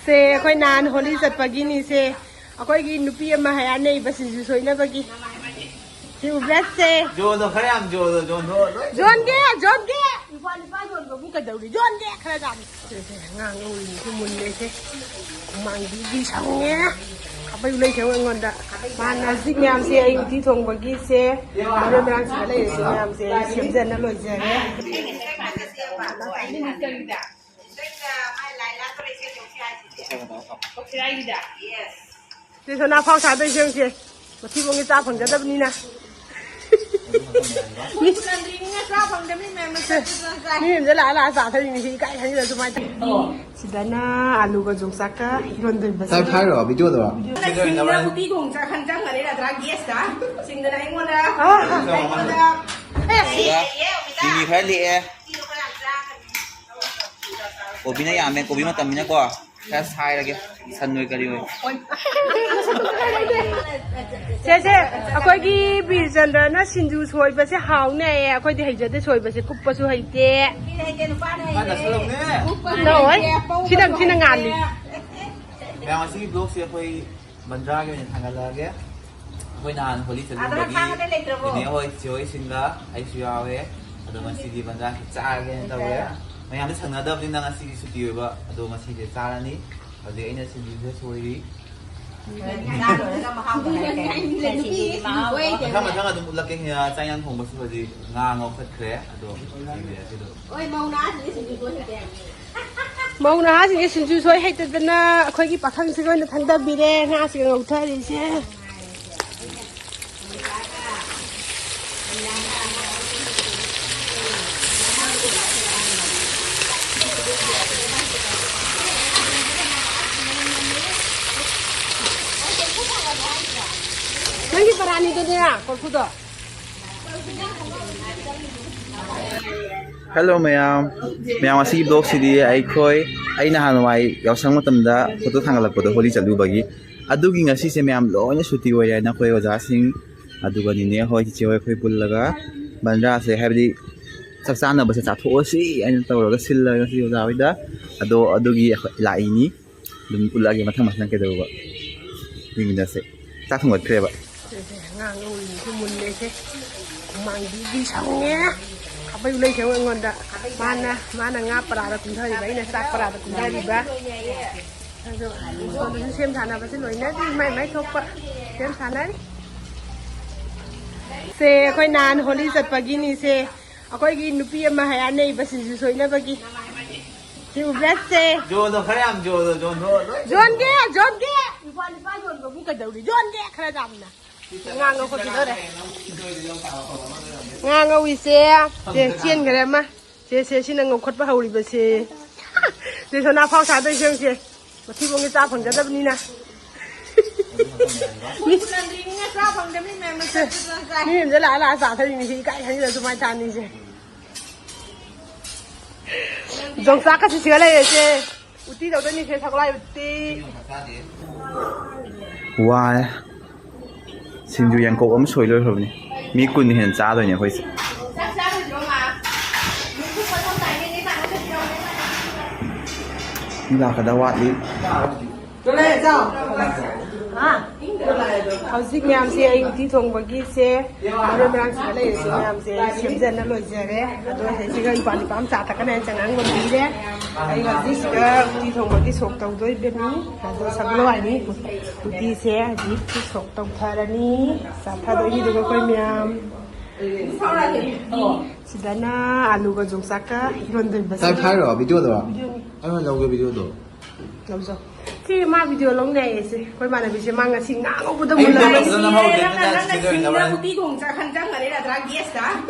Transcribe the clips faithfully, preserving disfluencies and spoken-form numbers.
ꯁꯦ, ꯑꯩꯈꯣꯏ ꯅꯍꯥꯟ ꯍꯣꯂꯤ ꯆꯠꯄꯒꯤꯅꯤ ꯁꯦ꯫ ꯑꯩꯈꯣꯏꯒꯤ ꯅꯨꯄꯤ ꯑꯃ ꯍꯌꯥ ꯅꯩꯕ ꯁꯤꯡꯖꯨ ꯁꯣꯏꯅꯕꯒꯤ꯫ ꯁꯤ ꯎꯕ꯭ꯔꯥ ꯁꯦ? ꯖꯣꯟꯗꯣ ꯈꯔ ꯌꯥꯝ ꯖꯣꯟꯗꯣ, ꯖꯣꯟꯗꯣ ꯂꯣꯏ ꯖꯣꯟꯒꯦ, ꯖꯣꯟꯒꯦ꯫ ꯅꯨꯄꯥ, ꯅꯨꯄꯥ ꯖꯣꯟꯕꯕꯨ ꯀꯩꯗꯧꯔꯤ? ꯖꯣꯟꯒꯦ ꯈꯔ ꯌꯥꯝ꯫ ꯁꯦ, ꯁꯦ, ꯑꯉꯥꯡ ꯎꯔꯤꯁꯦ ꯃꯨꯜꯂꯦ ꯁꯦ꯫ ꯃꯥꯡꯕꯤꯒꯤ ꯁꯪꯉꯦ꯫ ꯈꯥꯕꯩ ꯂꯩ ꯁꯪꯉꯦ ꯑꯩꯉꯣꯟꯗ꯫ ꯃꯥꯅ ꯍꯧꯖꯤꯛ ꯃꯌꯥꯝꯁꯦ ꯑꯩ ꯎꯇꯤ ꯊꯣꯡꯕꯒꯤ ꯁꯦ ꯃꯔꯣꯏ ꯃꯔꯥꯡ ꯁꯤꯗ ꯂꯩꯔꯤꯁꯦ ꯃꯌꯥꯝꯁꯦ ꯑꯩ ꯁꯦꯝꯖꯟꯅ ꯂꯣꯏꯖꯔꯦ꯫ ꯁꯦ ꯁꯣꯅꯥ ꯐꯥꯎ ꯁꯥꯗꯣꯏꯁꯦ ꯌꯦꯡꯁꯦ꯫ ꯃꯊꯤꯕꯣꯡꯒꯤ ꯆꯥ ꯐꯪꯖꯗꯕꯅꯤꯅ꯫ ꯃꯤ ꯑꯃꯗ ꯂꯥꯛꯑ ꯂꯥꯛꯑ ꯆꯥ ꯊꯛꯏꯅꯤ ꯁꯤ ꯏꯀꯥꯏ ꯈꯪꯗꯦ ꯑꯗꯨꯃꯥꯏꯅ ꯇꯧ꯫ ꯁꯤꯗꯅ ꯑꯂꯨꯒ ꯌꯣꯡꯆꯥꯛꯀ ꯏꯔꯣꯟꯗꯣꯏꯕ꯫ ꯆꯥꯛ ꯐꯥꯏꯔꯣ ꯚꯤꯗꯤꯑꯣꯗꯧꯔꯣ? ꯁꯤꯡꯗ ꯎꯇꯤ ꯊꯣꯡ ꯆꯥꯛ ꯍꯟꯖꯥꯡ ꯉꯔꯦ ꯅꯠꯇ꯭ꯔꯥ ꯒꯦꯁꯇ? ꯁꯤꯡꯗꯅ ꯑꯩꯉꯣꯟꯗ ꯑꯩꯉꯣꯟꯗ ꯃꯤꯃꯤ ꯈꯔ ꯂꯤꯛꯑꯦ꯫ ꯀꯣꯕꯤꯅ ꯌꯥꯝꯃꯦ, ꯀꯣꯕꯤ ꯃꯇꯝꯅꯤꯅꯀꯣ ꯈꯔ ꯁꯥꯏꯔꯒꯦ꯫ ꯁꯟ ꯑꯣꯏ ꯀꯔꯤ ꯑꯣꯏ꯫ ꯁꯦ ꯁꯦ, ꯑꯩꯈꯣꯏꯒꯤ ꯕꯤꯔꯆꯟꯗ꯭ꯔꯅ ꯁꯤꯡꯖꯨ ꯁꯣꯏꯕꯁꯦ ꯍꯥꯎꯅꯦꯌꯦ꯫ ꯑꯩꯈꯣꯏꯗꯤ ꯍꯩꯖꯗꯦ ꯁꯣꯏꯕꯁꯦ, ꯀꯨꯞꯄꯁꯨ ꯍꯩꯇꯦ꯫ ꯅꯪ ꯅꯁꯜꯂꯝꯅꯦ꯫ ꯅꯣꯏ, ꯁꯤꯗꯪ ꯊꯤꯅ ꯉꯥꯜꯂꯤ꯫ ꯃꯌꯥꯝ, ꯉꯁꯤꯒꯤ ꯕ꯭ꯂꯣꯛꯁꯦ ꯑꯩꯈꯣꯏ ꯕꯟꯗ꯭ꯔꯥꯒꯤ ꯑꯣꯏꯅ ꯊꯥꯡꯒꯠꯂꯛꯑꯒꯦ꯫ ꯑꯩꯈꯣꯏ ꯅꯍꯥꯟ ꯍꯣꯂꯤ ꯆꯠꯂꯨꯕꯒꯤ ꯏꯅꯦ ꯍꯣꯏ, ꯆꯦ ꯍꯣꯏꯁꯤꯡꯒ ꯑꯩꯁꯨ ꯌꯥꯎꯋꯦ꯫ ꯑꯗꯣ ꯉꯁꯤꯗꯤ ꯕꯟꯗ꯭ꯔꯥꯁꯤ ꯆꯥꯔꯒꯦꯅ ꯇꯧꯔꯦ꯫ ꯃꯌꯥꯝꯗꯤ ꯁꯪꯅꯗꯕꯅꯤꯅ ꯉꯁꯤꯗꯤ ꯁꯨꯇꯤ ꯑꯣꯏꯕ, ꯑꯗꯣ ꯉꯁꯤꯗꯤ ꯆꯥꯔꯅꯤ꯫ ꯍꯧꯖꯤꯛ ꯑꯩꯅ ꯁꯤꯡꯖꯨꯁꯦ ꯁꯣꯏꯔꯤ꯫ ꯃꯊꯪ ꯃꯊꯪ ꯑꯗꯨꯝ ꯎꯠꯂꯛꯀꯦ꯫ ꯆꯥꯛ ꯏꯟꯖꯥꯡ ꯊꯣꯡꯕꯁꯨ ꯍꯧꯖꯤꯛ ꯉꯥ ꯉꯧꯈꯠꯈ꯭ꯔꯦ꯫ ꯑꯗꯣ ꯌꯦꯡꯕꯤꯔꯁꯤ ꯑꯗꯨꯝ꯫ ꯃꯧ ꯅꯍꯥꯁꯤꯡꯁꯦ ꯁꯤꯡꯖꯨ ꯁꯣꯏ ꯍꯩꯇꯗꯅ ꯑꯩꯈꯣꯏꯒꯤ ꯄꯥꯈꯪꯁꯤꯒ ꯑꯣꯏꯅ ꯊꯪꯗꯕꯤꯔꯦ ꯉꯥꯁꯤꯒ ꯉꯧꯊꯔꯤꯁꯦ꯫ ꯅꯪꯒꯤ ꯄꯔꯥꯅꯤꯗꯨꯅꯦ ꯀꯣꯔꯐꯨꯗꯣ꯫ ꯍꯜꯂꯣ ꯃꯌꯥꯝ꯫ ꯃꯌꯥꯝ, ꯑꯁꯤꯒꯤ ꯕ꯭ꯂꯣꯛꯁꯤꯗꯤ ꯑꯩꯈꯣꯏ, ꯑꯩ ꯅꯍꯥꯟꯋꯥꯏ ꯌꯥꯎꯁꯪ ꯃꯇꯝꯗ ꯐꯣꯇꯣ ꯊꯥꯡꯒꯠꯂꯛꯄꯗꯣ ꯍꯣꯂꯤ ꯆꯠꯂꯨꯕꯒꯤ, ꯑꯗꯨꯒꯤ ꯉꯁꯤꯁꯦ ꯃꯌꯥꯝ ꯂꯣꯏꯅ ꯁꯨꯇꯤ ꯑꯣꯏꯔꯦ ꯅꯈꯣꯏ ꯑꯣꯖꯥꯁꯤꯡ꯫ ꯑꯗꯨꯒ ꯅꯤꯅꯦ ꯍꯣꯏ, ꯆꯤꯆꯦ ꯍꯣꯏ, ꯑꯩꯈꯣꯏ ꯄꯨꯜꯂꯒ ꯕꯟꯗ꯭ꯔꯥꯁꯦ, ꯍꯥꯏꯕꯗꯤ ꯆꯥꯛ ꯆꯥꯅꯕꯁꯦ ꯆꯥꯊꯣꯛꯑꯁꯤ ꯍꯥꯏꯅ ꯇꯧꯔꯒ ꯁꯤꯜꯂꯒ ꯉꯁꯤ ꯑꯣꯖꯥ ꯍꯣꯏꯗ꯫ ꯑꯗꯣ ꯑꯗꯨꯒꯤ ꯑꯩꯈꯣꯏ ꯂꯥꯛꯏꯅꯤ꯫ ꯑꯗꯨꯝ ꯎꯠꯂꯛꯑꯒꯦ ꯃꯊꯪ ꯃꯊꯪ ꯀꯩꯗꯧꯕ ꯌꯦꯡꯃꯤꯟꯅꯁꯦ꯫ ꯆꯥꯛ ꯊꯣꯡꯒꯠꯈ꯭ꯔꯦꯕ꯫ ꯁꯦ, ꯁꯦ, ꯑꯉꯥꯡ ꯎꯔꯤꯁꯦ ꯃꯨꯜꯂꯦꯁꯦ꯫ ꯍꯨꯃꯥꯡꯗꯤ ꯁꯪꯉꯦ꯫ ꯈꯥꯕꯩ ꯂꯩ ꯁꯦ ꯑꯩꯉꯣꯟꯗ꯫ ꯃꯥꯅ, ꯃꯥꯅ ꯉꯥ ꯄꯔꯥꯗ ꯀꯨꯝꯊꯔꯤꯕ, ꯑꯩꯅ ꯆꯥꯛ ꯄꯔꯥꯗ ꯀꯨꯝꯊꯔꯤꯕ꯫ ꯑꯗꯣ ꯁꯣꯝꯗꯁꯨ ꯁꯦꯝ ꯁꯥꯟꯅꯕꯁꯦ ꯂꯣꯏꯅꯗ꯭ꯔꯤ, ꯃꯥꯏ ꯃꯥꯏ ꯊꯣꯛꯄ ꯁꯦꯝ ꯁꯥꯟꯅꯔꯤ꯫ ꯁꯦ, ꯑꯩꯈꯣꯏ ꯅꯍꯥꯟ ꯍꯣꯂꯤ ꯆꯠꯄꯒꯤꯅꯤ ꯁꯦ꯫ ꯑꯩꯈꯣꯏꯒꯤ ꯅꯨꯄꯤ ꯑꯃ ꯍꯌꯥ ꯅꯩꯕ ꯁꯤꯡꯖꯨ ꯁꯣꯏꯅꯕꯒꯤ꯫ ꯁꯤ ꯎꯕ꯭ꯔꯥ ꯁꯦ? ꯖꯣꯟꯗꯣ ꯈꯔ ꯌꯥꯝ ꯖꯣꯟꯗꯣ, ꯖꯣꯟꯗꯣ ꯂꯣꯏ ꯖꯣꯟꯒꯦ, ꯖꯣꯟꯒꯦ꯫ ꯂꯨꯄꯥ, ꯂꯨꯄꯥ ꯖꯣꯟꯕꯕꯨ ꯀꯩꯗꯧꯔꯤ? ꯖꯣꯟꯒꯦ ꯈꯔ ꯌꯥꯝꯅ꯫ ꯉꯥ ꯉꯧꯈꯠꯈꯤꯗꯣꯔꯦ꯫ ꯉꯥ ꯉꯧꯏꯁꯦ꯫ ꯁꯦ, ꯆꯦꯟꯈ꯭ꯔꯦ ꯑꯃ꯫ ꯁꯦ, ꯁꯦ, ꯁꯤꯅ ꯉꯧꯈꯠꯄ ꯍꯧꯔꯤꯕꯁꯦ꯫ ꯁꯦ, ꯁꯣꯅꯥ ꯐꯥꯎ ꯁꯥꯗꯣꯏꯁꯦ ꯌꯦꯡꯉꯨꯁꯦ꯫ ꯃꯊꯤꯕꯣꯡꯁꯦ ꯆꯥ ꯐꯪꯖꯗꯕꯅꯤꯅ꯫ ꯃꯤ ꯅꯟꯗ꯭ꯔꯤꯅꯤꯅ ꯆꯥ ꯐꯪꯗꯕꯅꯤ ꯃꯌꯥꯝꯅ ꯆꯠ ꯆꯠ ꯆꯥꯏ꯫ ꯃꯤ ꯑꯃꯗ ꯂꯥꯛꯑ ꯂꯥꯛꯑ ꯆꯥꯊꯔꯤꯅꯤ꯫ ꯁꯤ ꯏꯀꯥꯏ ꯈꯪꯗꯅ ꯁꯨꯃꯥꯏꯅ ꯊꯥꯅꯤꯁꯦ꯫ ꯌꯣꯡꯆꯥꯛꯀ ꯁꯤꯁꯤꯒ ꯂꯩꯔꯦꯁꯦ꯫ ꯎꯇꯤ ꯇꯧꯗꯣꯏꯅꯤꯁꯦ, ꯁꯒꯣꯜ ꯍꯋꯥꯏ ꯎꯇꯤ꯫ ꯋꯥꯔꯦ꯫ ꯁꯤꯡꯖꯨ ꯌꯥꯡꯀꯣꯛ ꯑꯃ ꯁꯣꯏ ꯂꯣꯏꯈ꯭ꯔꯕꯅꯤ꯫ ꯃꯤ ꯀꯨꯟ ꯍꯦꯟꯅ ꯆꯥꯗꯣꯏꯅꯦ ꯑꯩꯈꯣꯏꯁꯦ꯫ ꯃꯤ ꯂꯥꯛꯀꯗꯕ ꯋꯥꯠꯂꯤ꯫ ꯍꯥ? ꯍꯧꯖꯤꯛ ꯃꯌꯥꯝꯁꯦ ꯑꯩ ꯎꯇꯤ ꯊꯣꯡꯕꯒꯤꯁꯦ ꯃꯔꯣꯏ ꯃꯔꯥꯡꯁꯤꯗ ꯂꯩꯔꯤꯁꯦ ꯃꯌꯥꯝꯁꯦ ꯑꯩ ꯁꯦꯝꯖꯅ ꯂꯣꯏꯖꯔꯦ꯫ ꯑꯗꯣ ꯁꯤꯗꯩꯁꯤꯗ ꯏꯄꯥ ꯅꯤꯄꯥ ꯑꯃ ꯆꯥ ꯊꯛꯀꯅꯦꯅ ꯆꯉꯥꯡ ꯂꯣꯟꯕꯤꯔꯦ꯫ ꯑꯩ ꯍꯧꯖꯤꯛ ꯁꯤꯗ ꯎꯇꯤ ꯊꯣꯡꯕꯒꯤ ꯁꯣꯛ ꯇꯧꯗꯣꯏꯕꯅꯤ꯫ ꯑꯗꯣ ꯁꯒꯣꯜ ꯍꯋꯥꯏꯅꯤ ꯎꯇꯤꯁꯦ ꯍꯧꯖꯤꯛ ꯁꯣꯛ ꯇꯧꯊꯔꯅꯤ꯫ ꯆꯥꯊꯗꯣꯏꯅꯤ ꯑꯗꯨꯒ ꯑꯩꯈꯣꯏ ꯃꯌꯥꯝ꯫ ꯁꯤꯗꯅ ꯑꯂꯨꯒ ꯌꯣꯡꯆꯥꯛꯀ ꯏꯔꯣꯟꯗꯣꯏꯕ꯫ ꯁꯤ ꯍꯥꯏꯔꯣ, ꯚꯤꯗꯤꯑꯣꯗꯔꯣ? ꯚꯤꯗꯤꯑꯣꯅꯤ꯫ ꯑꯩꯅ ꯂꯧꯒꯦ ꯚꯤꯗꯤꯑꯣꯗꯣ꯫ ꯂꯧꯖꯧ꯫ ꯁꯤ ꯃꯥ ꯚꯤꯗꯤꯑꯣ ꯂꯧꯅꯤ ꯍꯥꯏꯌꯦ ꯁꯤ꯫ ꯑꯩꯈꯣꯏ ꯏꯃꯥꯟꯅꯕꯤꯁꯦ ꯃꯥ ꯉꯁꯤ ꯉꯥ ꯉꯧꯕꯗ ꯑꯩ ꯃꯨꯜꯂꯝꯃꯦ꯫ ꯐꯖꯅ ꯂꯧꯍꯧꯗꯦ, ꯅꯪꯅ ꯁꯤꯡꯗ ꯁꯤꯗ ꯑꯣꯏꯅ ꯎꯇꯤ ꯊꯣꯡ ꯆꯥꯍꯟ ꯆꯪꯉꯅꯤ ꯅꯠꯇ꯭ꯔꯥ? ꯒꯦꯁꯇ꯫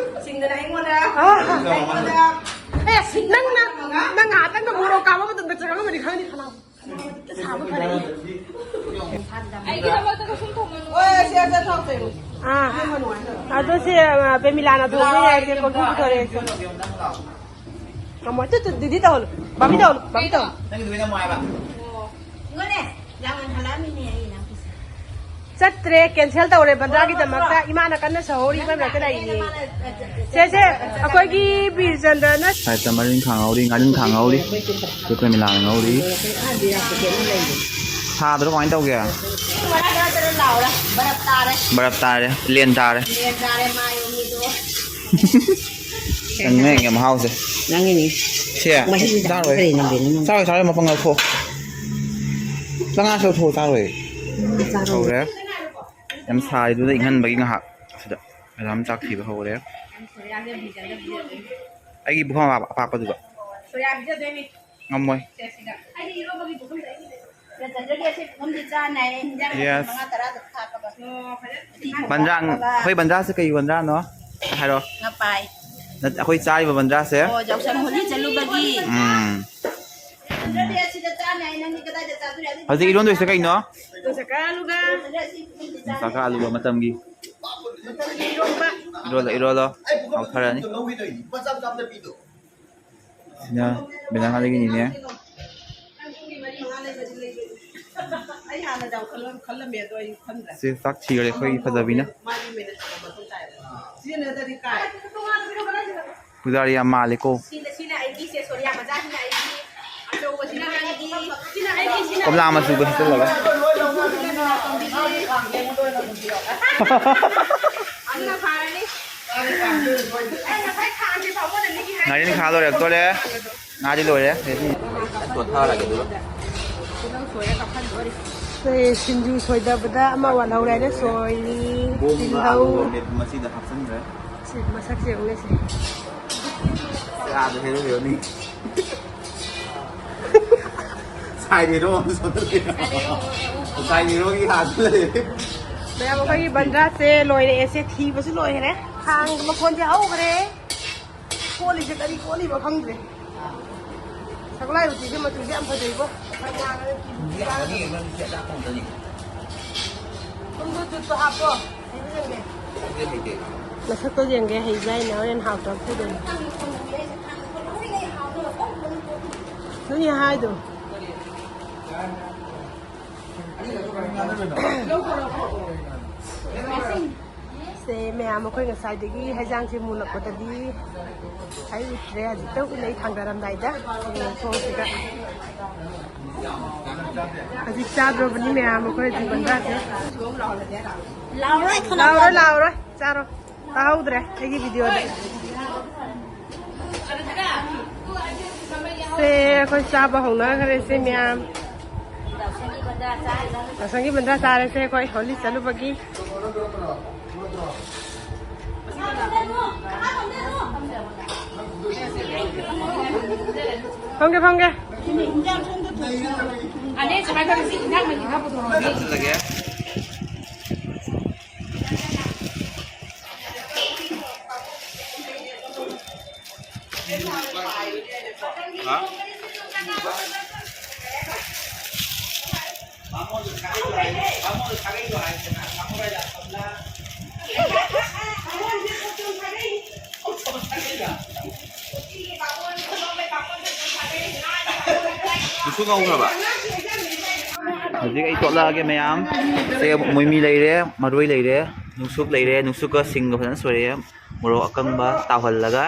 ꯁꯤꯡꯗꯅ ꯑꯩꯉꯣꯟꯗ, ꯑꯥ꯫ ꯑꯩꯉꯣꯟꯗ ꯑꯦ, ꯅꯪꯅ, ꯅꯪ ꯉꯥꯏꯍꯥꯛꯇꯪꯗ ꯃꯣꯔꯣꯛ ꯀꯥꯕ ꯃꯇꯝꯗ ꯆꯪꯉꯝꯃꯗꯤ ꯈꯪꯅꯤ ꯈꯅꯥꯎ꯫ ꯁꯥꯕ ꯐꯔꯛꯏ꯫ ꯑꯩꯒꯤꯗꯃꯛꯇ ꯀꯩꯁꯨꯝ ꯊꯣꯡꯉꯅꯨ꯫ ꯑꯥ꯫ ꯑꯗꯣ ꯁꯤ, ꯑ, ꯄꯦꯃꯤꯂꯥꯅ ꯊꯣꯡꯕ ꯌꯥꯏ, ꯁꯦ ꯀꯣꯔꯐꯨ ꯄꯨꯊꯣꯔꯛꯑꯦ, ꯁꯦ꯫ ꯉꯝꯃꯣꯏ꯫ ꯇꯨ, ꯇꯨ, ꯗꯤꯗꯤ ꯇꯧꯍꯜꯂꯨ꯫ ꯕꯥꯕꯤ ꯇꯧꯍꯜꯂꯨ꯫ ꯕꯥꯕꯤ ꯇꯧꯍꯜꯂꯨ꯫ ꯅꯪꯒꯤꯗꯨ ꯑꯣꯏꯅ ꯃꯥꯏꯕ꯫ ꯑꯣ꯫ ꯌꯦꯡꯉꯣꯅꯦ, ꯌꯥꯝ ꯉꯟꯈꯠꯂꯛꯑꯝꯃꯤꯅꯦ ꯑꯩ ꯏꯅꯥꯎꯄꯤꯁꯦ꯫ ꯆꯠꯇ꯭ꯔꯦ, ꯀꯦꯟꯁꯦꯜ ꯇꯧꯔꯦ ꯕꯟꯗ꯭ꯔꯥꯒꯤꯗꯃꯛꯇ꯫ ꯏꯃꯥꯅ ꯀꯟꯅ ꯁꯧꯍꯧꯔꯤ, ꯑꯩꯈꯣꯏ ꯃꯔꯛꯇ ꯂꯩꯔꯤꯌꯦ꯫ ꯁꯦ, ꯁꯦ, ꯑꯩꯈꯣꯏꯒꯤ ꯕꯤꯔꯆꯟꯗ꯭ꯔꯅ ꯁꯥꯏꯠꯇ ꯃꯔꯤꯟ ꯈꯥꯡꯍꯧꯔꯤ, ꯉꯥꯔꯤꯟ ꯈꯥꯡꯍꯧꯔꯤ꯫ ꯑꯩꯈꯣꯏ ꯃꯤꯂꯥꯅ ꯉꯧꯔꯤ꯫ ꯁꯥꯗ꯭ꯔꯣ, ꯀꯃꯥꯏꯅ ꯇꯧꯒꯦ? ꯕꯔꯞ ꯇꯥꯔꯦ꯫ ꯕꯔꯞ ꯇꯥꯔꯦ, ꯄ꯭ꯂꯦꯟ ꯇꯥꯔꯦ꯫ ꯄ꯭ꯂꯦꯟ ꯇꯥꯔꯦ, ꯃꯥꯏ ꯃꯤꯗꯣ꯫ ꯅꯪ ꯃꯦꯡꯒꯦ ꯃꯍꯥꯎꯁꯦ꯫ ꯅꯪꯒꯤꯅꯤ꯫ ꯁꯦ, ꯃꯍꯤꯗ ꯆꯥꯔꯣꯏ꯫ ꯀꯔꯤ ꯅꯪꯒꯤꯅꯣ? ꯆꯥꯔꯣꯏ, ꯆꯥꯔꯣꯏ, ꯃꯄꯪ ꯂꯧꯊꯣꯛ꯫ ꯆꯉꯥꯡꯁꯨ ꯂꯧꯊꯣꯛ, ꯆꯥꯔꯣꯏ꯫ ꯆꯥꯔꯣꯏ꯫ ꯍꯧꯔꯦ꯫ ꯌꯥꯝ ꯁꯥꯔꯤꯗꯨꯗ ꯏꯪꯍꯟꯕꯒꯤ ꯉꯥꯏꯍꯥꯛ ꯁꯤꯗ ꯃꯦꯗꯥꯝ ꯆꯥꯛ ꯊꯤꯕ ꯍꯧꯔꯦ꯫ ꯑꯩꯒꯤ ꯄꯨꯈꯝ ꯑꯄꯥꯛ-, ꯑꯄꯥꯛꯄꯗꯨꯗ꯫ ꯉꯝꯃꯣꯏ꯫ ꯌꯦꯁ꯫ ꯕꯟꯗ꯭ꯔꯥ, ꯑꯩꯈꯣꯏ ꯕꯟꯗ꯭ꯔꯥꯁꯦ ꯀꯩ ꯕꯟꯗ꯭ꯔꯥꯅꯣ? ꯍꯥꯏꯔꯣ꯫ ꯉꯄꯥꯏ꯫ ꯅꯠ-, ꯑꯩꯈꯣꯏ ꯆꯥꯔꯤꯕ ꯕꯟꯗ꯭ꯔꯥꯁꯦ? ꯑꯣ, ꯌꯥꯎꯁꯪ ꯍꯣꯂꯤ ꯆꯠꯂꯨꯕꯒꯤ꯫ ꯎꯝ꯫ ꯕꯟꯗ꯭ꯔꯥꯗꯤ ꯑꯁꯤꯗ ꯆꯥꯅꯤ ꯍꯥꯏ, ꯅꯪꯗꯤ ꯀꯗꯥꯏꯗ ꯆꯥꯗꯣꯔꯤ? ꯑꯗꯨꯗꯤ ꯍꯧꯖꯤꯛ ꯏꯔꯣꯟꯗꯣꯏꯁꯦ ꯀꯩꯅꯣ? ꯌꯣꯡꯆꯥꯛꯀ ꯑꯂꯨꯒ꯫ ꯌꯣꯡꯆꯥꯛꯀ ꯑꯂꯨꯒ ꯃꯇꯝꯒꯤ꯫ ꯃꯇꯝꯒꯤ ꯏꯔꯣꯟꯕ꯫ ꯏꯔꯣꯜꯂꯣ, ꯏꯔꯣꯜꯂꯣ꯫ ꯍꯥꯎꯊꯔꯅꯤ꯫ ꯁꯤꯅ ꯕꯦꯅꯥ ꯈꯥꯟꯗꯒꯤꯅꯤꯅꯦ꯫ ꯑꯩ ꯍꯥꯟꯅ ꯌꯥꯝ ꯈꯜꯂꯝ-, ꯈꯜꯂꯝꯃꯦ, ꯑꯗꯣ ꯑꯩ ꯈꯟꯗ꯭ꯔꯦ꯫ ꯁꯤ ꯆꯥꯛ ꯊꯤꯈ꯭ꯔꯦ ꯑꯩꯈꯣꯏꯒꯤ ꯐꯖꯕꯤꯅ꯫ ꯃꯥꯒꯤ ꯃꯤꯅꯤꯠ ꯑꯃ ꯃꯊꯧ ꯇꯥꯏꯌꯦꯕ꯫ ꯁꯤꯖꯤꯟꯅꯗ꯭ꯔꯗꯤ ꯀꯥꯏ? ꯄꯨꯖꯥꯔꯤ ꯌꯥꯝ ꯃꯥꯜꯂꯦꯀꯣ꯫ ꯁꯤꯅ, ꯁꯤꯅ ꯑꯩꯒꯤ ꯁꯦ, ꯁꯣꯔꯤꯌꯥ ꯃꯆꯥꯁꯤꯅ ꯑꯩꯒꯤ, ꯑꯆꯧꯕꯁꯤꯅ ꯅꯪꯒꯤ, ꯁꯤꯅ ꯑꯩꯒꯤ, ꯁꯤꯅ ꯀꯣꯝꯂꯥ ꯃꯆꯨꯒ ꯍꯩꯖꯤꯜꯂꯒ꯫ ꯑꯗꯨꯅ ꯐꯔꯅꯤ꯫ ꯑꯩ ꯉꯁꯥꯏ ꯈꯥꯡꯁꯦ ꯄꯥꯝꯃꯨꯗꯅ ꯃꯤꯒꯤ ꯍꯥꯏ-, ꯉꯥꯔꯤ ꯈꯥ ꯂꯣꯏꯔꯛꯇꯣꯔꯦ꯫ ꯉꯥꯗꯤ ꯂꯣꯏꯔꯦ, ready꯫ ꯇꯣꯠꯊꯔꯒꯦ ꯑꯗꯨꯒ꯫ ꯇꯤꯜꯍꯧ ꯁꯣꯏꯔ ꯀꯥꯞꯍꯟꯗꯣꯔꯤ꯫ ꯁꯦ, ꯁꯤꯡꯖꯨ ꯁꯣꯏꯗꯕꯗ ꯑꯃ ꯋꯥꯠꯍꯧꯔꯦ ꯍꯥꯏꯅ ꯁꯣꯏꯔꯤ꯫ ꯕꯣꯝꯒ ꯇꯤꯜꯍꯧ꯫ ꯑꯂꯨꯒ ꯃꯦꯠꯄ ꯃꯆꯤꯗ ꯍꯥꯞꯆꯤꯟꯈ꯭ꯔꯦ꯫ ꯁꯤ ꯃꯁꯛꯁꯦ ꯌꯦꯡꯉꯨꯅꯦ ꯁꯦ꯫ ꯁꯦ, ꯑꯥꯗ ꯍꯦꯔꯣ ꯍꯦꯔꯣꯅꯤ꯫ ꯁꯥꯏ ꯍꯦꯔꯣ ꯑꯃ ꯁꯣꯟꯗ ꯂꯩꯔꯦ꯫ ꯁꯥꯏ ꯍꯦꯔꯣꯒꯤ ꯑꯥꯗ ꯂꯩꯔꯦ꯫ ꯃꯌꯥꯝ ꯑꯩꯈꯣꯏꯒꯤ ꯕꯟꯗ꯭ꯔꯥꯁꯦ ꯂꯣꯏꯔꯛꯑꯦ꯫ ꯁꯦ, ꯊꯤꯕꯁꯨ ꯂꯣꯏꯈ꯭ꯔꯦ꯫ ꯈꯥꯡ ꯃꯈꯣꯟꯁꯦ ꯍꯧꯈ꯭ꯔꯦ꯫ ꯀꯣꯜꯂꯤꯁꯦ ꯀꯔꯤ ꯀꯣꯜꯂꯤꯕ ꯈꯪꯗ꯭ꯔꯦ꯫ ꯁꯒꯣꯜ ꯍꯋꯥꯏ ꯎꯇꯤꯁꯦ ꯃꯆꯨꯁꯦ ꯌꯥꯝ ꯐꯖꯩꯕꯣ꯫ ꯊꯨꯝꯗꯣ ꯖꯨꯠꯇꯣ ꯍꯥꯞꯄꯣ꯫ ꯍꯩꯕ꯭ꯔꯥ ꯌꯦꯡꯒꯦ꯫ ꯃꯁꯛꯇꯣ ꯌꯦꯡꯒꯦ, ꯍꯩꯕ꯭ꯔꯥ ꯍꯥꯏꯅ ꯍꯣꯔꯦꯟ ꯍꯥꯎꯇꯕ ꯐꯨꯗꯣꯏꯅꯤ꯫ ꯅꯣꯏꯅꯦ ꯍꯥꯏꯗꯣ꯫ ꯁꯦ ꯃꯌꯥꯝ, ꯑꯩꯈꯣꯏ ꯉꯁꯥꯏꯗꯒꯤ ꯍꯩꯖꯥꯡꯁꯦ ꯃꯨꯜꯂꯛꯄꯗꯗꯤ ꯍꯩ ꯎꯠꯇ꯭ꯔꯦ, ꯍꯧꯖꯤꯛꯇ ꯎꯠꯂꯛꯏ ꯊꯥꯡꯗꯔꯝꯗꯥꯏꯗ꯫ ꯊꯣꯡꯁꯤꯗ ꯍꯧꯖꯤꯛ ꯆꯥꯗ꯭ꯔꯣꯕꯅꯤ ꯃꯌꯥꯝ, ꯑꯩꯈꯣꯏ ꯍꯧꯖꯤꯛ ꯕꯟꯗ꯭ꯔꯥꯁꯦ꯫ ꯂꯥꯎꯔꯣꯏ, ꯂꯥꯎꯔꯣꯏ, ꯂꯥꯎꯔꯣꯏ, ꯆꯥꯔꯣ꯫ ꯇꯥꯍꯧꯗ꯭ꯔꯦ ꯑꯩꯒꯤ ꯚꯤꯗꯤꯑꯣꯗ꯫ ꯁꯦ, ꯑꯩꯈꯣꯏ ꯆꯥꯕ ꯍꯧꯅꯈ꯭ꯔꯦ ꯁꯦ ꯃꯌꯥꯝ꯫ ꯌꯥꯎꯁꯪꯒꯤ ꯕꯟꯗ꯭ꯔꯥ ꯆꯥꯔꯦꯁꯦ ꯑꯩꯈꯣꯏ ꯍꯣꯂꯤ ꯆꯠꯂꯨꯕꯒꯤ꯫ ꯐꯝꯒꯦ, ꯐꯝꯒꯦ꯫ ꯑꯅꯦ, ꯁꯨꯃꯥꯏꯅ ꯇꯧꯔꯁꯤ, ꯏꯟꯖꯥꯡ ꯃꯍꯤ ꯈꯔ ꯄꯨꯊꯣꯔꯛꯑꯣ꯫ ꯆꯥꯁꯤꯜꯂꯒꯦ꯫ ꯍꯥ? ꯃꯨꯁꯨꯛ ꯉꯧꯈ꯭ꯔꯕ? ꯍꯧꯖꯤꯛ ꯑꯩ ꯇꯣꯠꯂꯛꯑꯒꯦ ꯃꯌꯥꯝ꯫ ꯁꯦ, ꯃꯣꯏꯃꯤ ꯂꯩꯔꯦ, ꯃꯔꯣꯏ ꯂꯩꯔꯦ, ꯅꯨꯡꯁꯨꯛ ꯂꯩꯔꯦ, ꯅꯨꯡꯁꯨꯛꯀ ꯁꯤꯡꯒ ꯐꯖꯅ ꯁꯣꯏꯔꯦ꯫ ꯃꯣꯔꯣꯛ ꯑꯀꯪꯕ ꯇꯥꯎꯍꯜꯂꯒ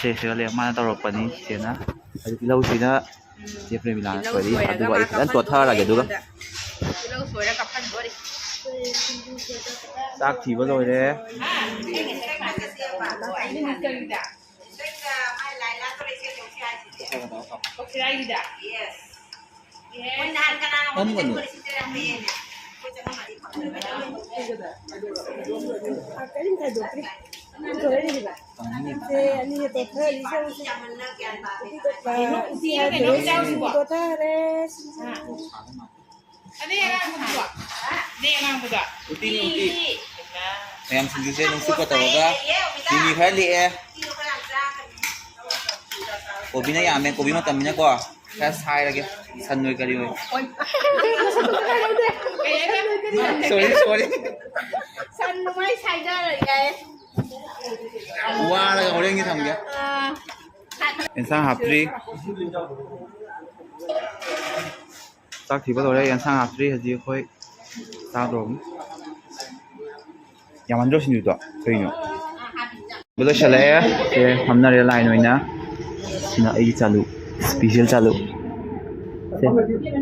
ꯁꯦ, ꯁꯤꯒ ꯂꯩ-, ꯃꯥꯅ ꯇꯧꯔꯛꯄꯅꯤ ꯆꯦꯅ꯫ ꯑꯗꯨ ꯇꯤꯜꯍꯧꯁꯤꯅ ꯆꯦ ꯄ꯭ꯔꯦꯃꯤꯂꯥꯅ ꯁꯣꯏꯔꯤ꯫ ꯑꯗꯨꯒ ꯑꯩ ꯐꯖꯅ ꯇꯣꯠꯊꯔꯒꯦ꯫ ꯑꯗꯨꯒ ꯇꯤꯜꯍꯧ ꯁꯣꯏꯔ ꯀꯥꯞꯍꯟꯗꯣꯔꯤ꯫ ꯆꯥꯛ ꯊꯤꯕ ꯂꯣꯏꯔꯦ꯫ ꯈꯤꯔꯥꯏꯒꯤꯗ꯫ ꯃꯣꯏ ꯅꯍꯥꯟ ꯀꯅꯥꯅꯣ ꯑꯣꯟꯒꯅꯨ꯫ ꯀꯔꯤꯝ ꯈꯥꯏꯗꯣꯛꯇ꯭ꯔꯤ꯫ ꯁꯦ, ꯑꯅꯤꯁꯦ ꯇꯣꯠꯊꯔꯤ, ꯁꯦ, ꯁꯦ꯫ ꯎꯇꯤ ꯇꯣꯠꯊꯔꯦ꯫ ꯑꯗꯩ ꯑꯉꯥꯡꯕꯗꯨꯕꯣ? ꯑꯗꯩ ꯑꯉꯥꯡꯕꯗꯣ? ꯎꯇꯤꯅꯤ, ꯎꯇꯤ꯫ ꯃꯌꯥꯝ ꯁꯤꯡꯖꯨꯁꯦ ꯅꯨꯡꯁꯨꯛꯀ ꯇꯧꯔꯒ ꯃꯤꯃꯤ ꯈꯔ ꯂꯤꯛꯑꯦ꯫ ꯀꯣꯕꯤꯅ ꯌꯥꯝꯃꯦ, ꯀꯣꯕꯤ ꯃꯇꯝꯅꯤꯅꯀꯣ꯫ ꯈꯔ ꯁꯥꯏꯔꯒꯦ꯫ ꯁꯟ ꯑꯣꯏ ꯀꯔꯤ ꯑꯣꯏ꯫ ꯀꯩ ꯍꯥꯏꯒꯦ? Sorry, sorry꯫ ꯁꯟ ꯅꯨꯡꯉꯥꯏ ꯁꯥꯏꯗꯔ ꯌꯥꯏ꯫ ꯋꯥꯔꯒ ꯍꯣꯔꯦꯟꯒꯤ ꯊꯝꯒꯦ꯫ ꯑꯥ꯫ ꯏꯟꯁꯥꯡ ꯍꯥꯞꯇ꯭ꯔꯤ꯫ ꯆꯥꯛ ꯊꯤꯕ ꯂꯣꯏꯔꯦ, ꯌꯦꯟꯁꯥꯡ ꯍꯥꯞꯇ꯭ꯔꯤ꯫ ꯍꯧꯖꯤꯛ ꯑꯩꯈꯣꯏ ꯆꯥꯗꯧꯔꯕꯅꯤ꯫ ꯌꯥꯝꯃꯟꯗ꯭ꯔꯣ ꯁꯤꯡꯖꯨꯗꯣ? ꯀꯩꯅꯣ? ꯂꯣꯏꯁꯤꯜꯂꯛꯑꯦ꯫ ꯁꯦ, ꯐꯝꯅꯔꯦ line ꯑꯣꯏꯅ꯫ ꯁꯤꯅ ꯑꯩꯒꯤ ꯆꯥꯂꯨ, special ꯆꯥꯂꯨ꯫ ꯁꯦ,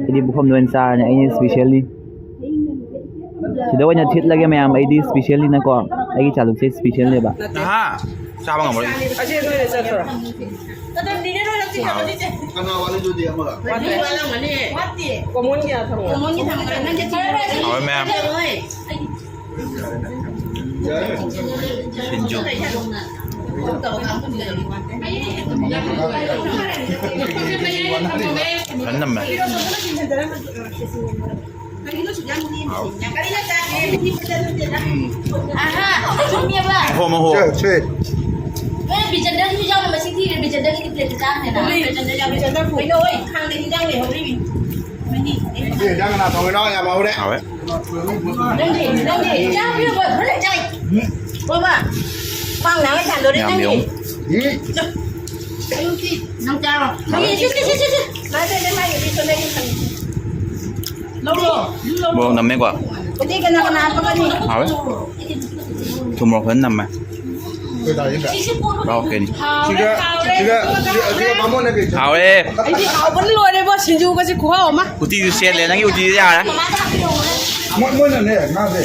ꯑꯩꯗꯤ ꯄꯨꯈꯝꯗ ꯑꯣꯏꯅ ꯆꯥꯔꯅꯤ, ꯑꯩꯅ specialꯅꯤ꯫ ꯁꯤꯗ ꯑꯣꯏꯅ ꯊꯤꯠꯂꯒꯦ ꯃꯌꯥꯝ, ꯑꯩꯗꯤ specialꯅꯤꯅꯀꯣ꯫ ꯑꯩꯒꯤ ꯆꯥꯂꯨꯁꯦ specialꯅꯦꯕ꯫ ꯅꯍꯥ, ꯆꯥꯕ ꯉꯝꯃꯔꯣꯏ꯫ ꯑꯁꯤ ꯅꯣꯏꯅ ꯆꯠꯈ꯭ꯔꯣ꯫ ꯀꯣꯃꯣꯟꯒꯤ ꯊꯝꯃꯣ꯫ ꯍꯥꯎꯋꯦ ꯃꯌꯥꯝ꯫ ꯁꯤꯡꯖꯨ꯫ ꯐꯖꯅ ꯅꯝꯃꯦ꯫ ꯃꯍꯣ, ꯃꯍꯣ꯫ ꯁꯦ, ꯁꯦ꯫ ꯅꯣꯏ ꯕꯤꯖꯟꯗꯒꯤꯁꯨ ꯌꯥꯎꯅ ꯃꯁꯤꯡ ꯊꯤꯔꯦ, ꯕꯤꯖꯟꯗꯒꯤꯗꯤ plate ꯆꯥꯝꯃꯅꯦ꯫ ꯀꯩꯅꯣ, ꯍꯣꯏ, ꯈꯥꯡꯗ ꯍꯤꯟꯖꯥꯡ ꯂꯩꯍꯧꯔꯤꯃꯤ꯫ ꯁꯤ ꯍꯤꯟꯖꯥꯡ ꯀꯅꯥ ꯊꯣꯡꯉꯤꯅꯣ? ꯌꯥꯝ ꯍꯥꯎꯔꯦ꯫ ꯍꯥꯎꯋꯦ꯫ ꯅꯪꯗꯤ, ꯅꯪꯗꯤ, ꯆꯥꯕꯤꯌꯣ, ꯍꯣꯏ, ꯍꯣꯔꯦꯟ ꯆꯥꯏ꯫ ꯕꯣꯕꯥ, ꯈ꯭ꯋꯥꯡ ꯅꯥꯕ ꯁꯥꯟꯗꯣꯔꯦ ꯌꯥꯝ ꯅꯪꯗꯤ꯫ ꯌꯣꯡ꯫ ꯎꯝ꯫ ꯑꯌꯨꯛꯀꯤ ꯅꯪ ꯆꯥꯔꯣ꯫ ꯍꯥꯎꯋꯦ꯫ ꯁꯤ, ꯁꯤ, ꯁꯤ, ꯁꯤ, ꯁꯤ꯫ ꯃꯥꯁꯦ, ꯁꯦ, ꯃꯥꯒꯤ ꯁꯤ ꯁꯣꯝꯗꯒꯤ ꯊꯝꯃꯦ꯫ ꯂꯧꯔꯣ, ꯑꯗꯨꯝ ꯂꯧꯔꯣ꯫ ꯃꯣꯔꯣꯛ ꯅꯝꯃꯦꯀꯣ꯫ ꯎꯇꯤ ꯀꯅꯥ ꯀꯅꯥ ꯍꯥꯞꯄꯛꯀꯅꯤ? ꯍꯥꯎꯋꯦ꯫ ꯊꯨꯝ ꯃꯣꯔꯣꯛ ꯐꯖꯅ ꯅꯝꯃꯦ꯫ ꯁꯤ, ꯁꯤ ꯄꯣꯠ ꯂꯧꯔꯣ꯫ ꯍꯥꯎ, ꯀꯩꯅꯤ꯫ ꯍꯥꯎꯔꯦ, ꯁꯤꯒ, ꯍꯥꯎꯔꯦ, ꯁꯤꯒ, ꯍꯥꯎꯔꯦ꯫ ꯁꯤꯒ ꯕꯥꯃꯣꯟꯅ ꯀꯩ ꯆꯥ-? ꯍꯥꯎꯔꯦ꯫ ꯑꯩꯗꯤ ꯍꯥꯎꯕꯅ ꯂꯣꯏꯔꯦꯕꯣ, ꯁꯤꯡꯖꯨꯒꯁꯦ ꯈꯨꯍꯥꯎ ꯑꯃ꯫ ꯎꯇꯤꯁꯨ ꯁꯦꯠꯂꯦ, ꯅꯪꯒꯤ ꯎꯇꯤꯁꯦ ꯌꯥꯔꯦ꯫ ꯃꯣꯏ, ꯃꯣꯏꯅꯅꯦ, ꯉꯥꯁꯦ꯫